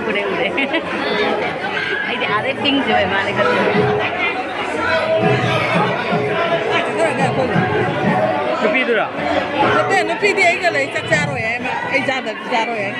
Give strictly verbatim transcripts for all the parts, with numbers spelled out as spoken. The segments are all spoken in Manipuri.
ꯎꯔꯦ, ꯎꯔꯦ꯫ ꯑꯩꯗꯤ ꯑꯥꯗꯩ ꯄꯤꯡꯁꯦ ꯑꯣꯏ ꯃꯥꯜꯂꯦ ꯈꯜꯂꯨꯔꯦ꯫ ꯅꯨꯄꯤꯗꯨꯔꯣ? ꯅꯠꯇꯦ, ꯅꯨꯄꯤꯗꯤ ꯑꯩꯒ ꯂꯩ, ꯆꯥꯛ ꯆꯥꯔꯣꯏ ꯍꯥꯏ ꯃꯥ꯫ ꯑꯩ ꯆꯥꯗꯗꯤ ꯆꯥꯔꯣꯏ ꯍꯥꯏ꯫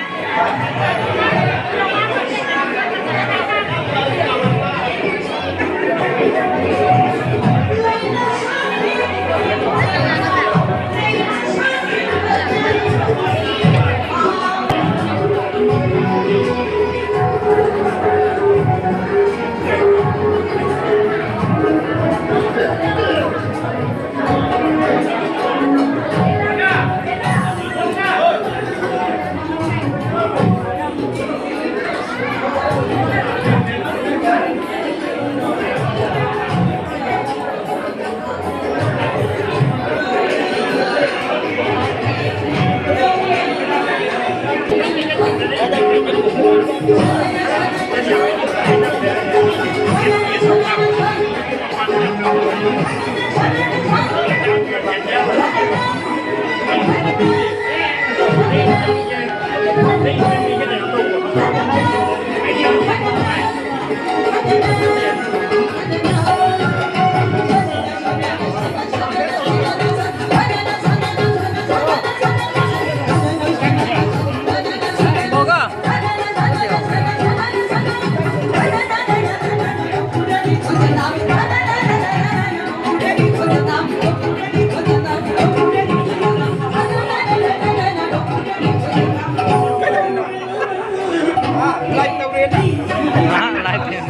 ꯂꯥꯏꯐ ꯂꯦꯟ꯫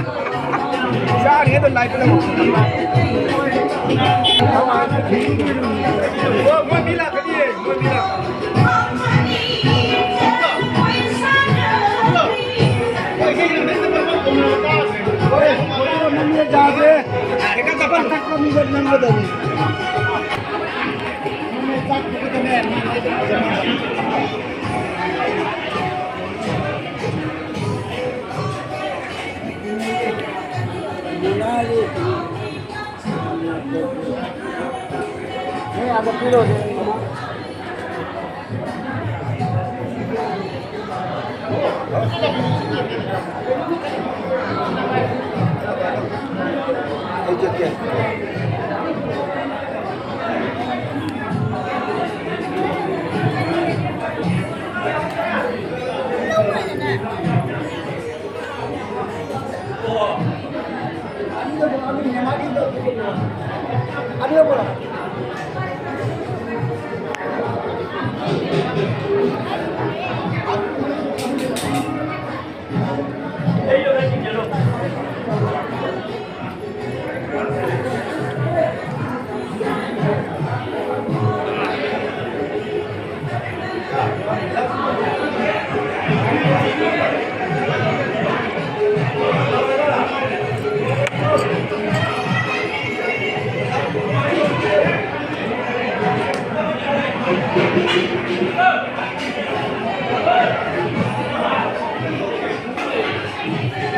ꯆꯥꯔꯤꯉꯩꯗ ꯂꯥꯏꯐ ꯂꯦꯟ꯫ ꯑꯣ, ꯃꯣꯏ ꯃꯤ ꯂꯥꯛꯀꯅꯤꯌꯦ, ꯃꯣꯏ ꯃꯤ ꯂꯥꯛꯀꯅꯤ꯫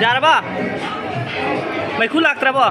ꯌꯥꯔꯕ? ꯃꯩꯈꯨ ꯂꯥꯛꯇ꯭ꯔꯕꯣ?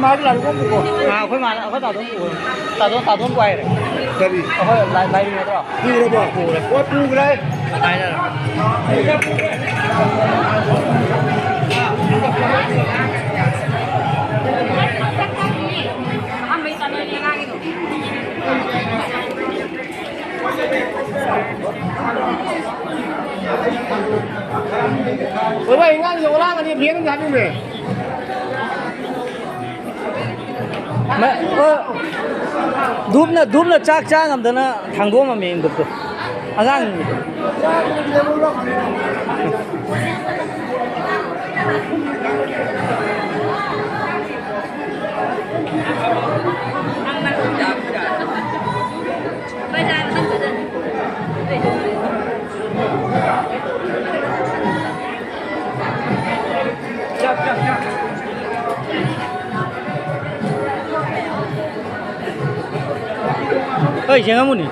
ꯃꯥꯒꯤ ꯂꯥꯏꯔꯤꯛ ꯑꯃ ꯄꯨꯀꯣ꯫ ꯑꯥ, ꯑꯩꯈꯣꯏ ꯃꯥꯅ, ꯑꯩꯈꯣꯏ ꯇꯥꯗꯣꯟ ꯄꯨꯈ꯭ꯔꯦ꯫ ꯇꯥꯗꯣꯟ, ꯇꯥꯗꯣꯟ ꯄꯥꯏꯔꯦ꯫ ꯀꯔꯤ? ꯑꯩꯈꯣꯏ ꯂꯥꯏ-, ꯂꯥꯏꯔꯤꯛ ꯅꯠꯇ꯭ꯔꯣ? ꯄꯨꯔꯕꯣ? ꯄꯨꯔꯦ꯫ ꯍꯣꯏ, ꯄꯨꯈ꯭ꯔꯦ꯫ ꯍꯥꯏꯅꯔꯦ꯫ ꯑꯍꯥꯟꯕꯩ ꯆꯥꯅꯔꯦ ꯑꯉꯥꯡꯒꯤꯗꯣ꯫ ꯍꯣꯏ, ꯚꯥꯏ, ꯑꯉꯥꯡꯁꯦ ꯑꯣꯂꯥꯡꯒꯅꯤ, ꯕ꯭ꯔꯦꯟ ꯑꯃ ꯍꯥꯞꯄꯤꯕꯅꯦ꯫ ꯃ-, ꯑ, ꯙꯨꯞꯅ, ꯙꯨꯞꯅ ꯆꯥꯛ ꯆꯥ ꯉꯝꯗꯅ ꯊꯥꯡꯗꯣꯛꯑꯝꯃꯝꯃꯦ ꯙꯨꯞꯇꯣ꯫ ꯑꯉꯥꯡꯁꯤꯡꯗꯣ꯫ ꯍꯣꯏ, ꯌꯦꯡꯉꯝꯃꯨꯅꯦ꯫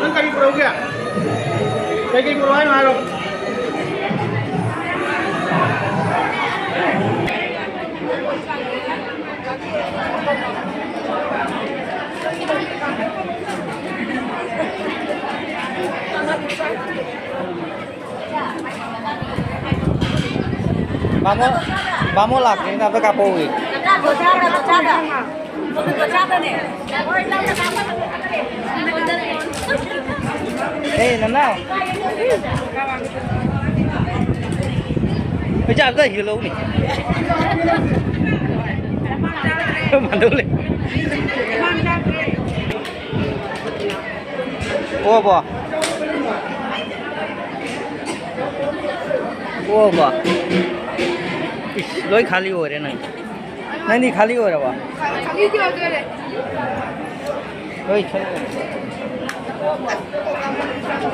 ꯅꯪ ꯀꯔꯤ ꯄꯨꯔꯛꯎꯒꯦ? ꯀꯩꯀꯩ ꯄꯨꯔꯛꯑꯣ ꯍꯥꯏꯅꯣ ꯍꯥꯏꯔꯣ꯫ ꯕꯥꯃꯣꯟ, ꯕꯥꯃꯣꯟ ꯂꯥꯛꯇ꯭ꯔꯤꯉꯩꯗ ꯑꯝꯇ ꯀꯥꯞꯄꯛꯎꯏ꯫ ꯑꯦ, ꯅꯅꯥꯎ꯫ ꯑꯩ ꯆꯥꯕꯗ ꯍꯦꯜꯂꯧꯅꯤ꯫ ꯃꯥꯟꯗꯧ ꯂꯩ꯫ ꯑꯣꯕꯣ꯫ ꯑꯣꯕꯣ꯫ ꯏꯁ, ꯂꯣꯏ ꯈꯥꯂꯤ ꯑꯣꯏꯔꯦ ꯅꯪ꯫ ꯅꯪꯗꯤ ꯈꯥꯂꯤ ꯑꯣꯏꯔꯕꯣ? ꯈꯥꯂꯤꯗꯤ ꯑꯣꯏꯗꯣꯔꯦ꯫ ꯂꯣꯏ ꯆꯠꯂꯦ꯫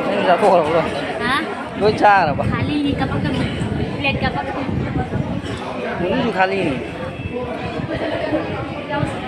ꯅꯪ ꯆꯥꯊꯣꯛꯈ꯭ꯔꯕꯣ ꯂꯣꯏ? ꯍꯥ? ꯂꯣꯏ ꯆꯥꯈ꯭ꯔꯕ? ꯈꯥꯂꯤꯅꯤ, ꯀꯕꯛ ꯀꯕꯛ꯫ ꯄ꯭ꯂꯦꯠ ꯀꯕꯛ ꯀꯕꯛ꯫ ꯃꯅꯨꯡꯁꯨ ꯈꯥꯂꯤꯅꯤ꯫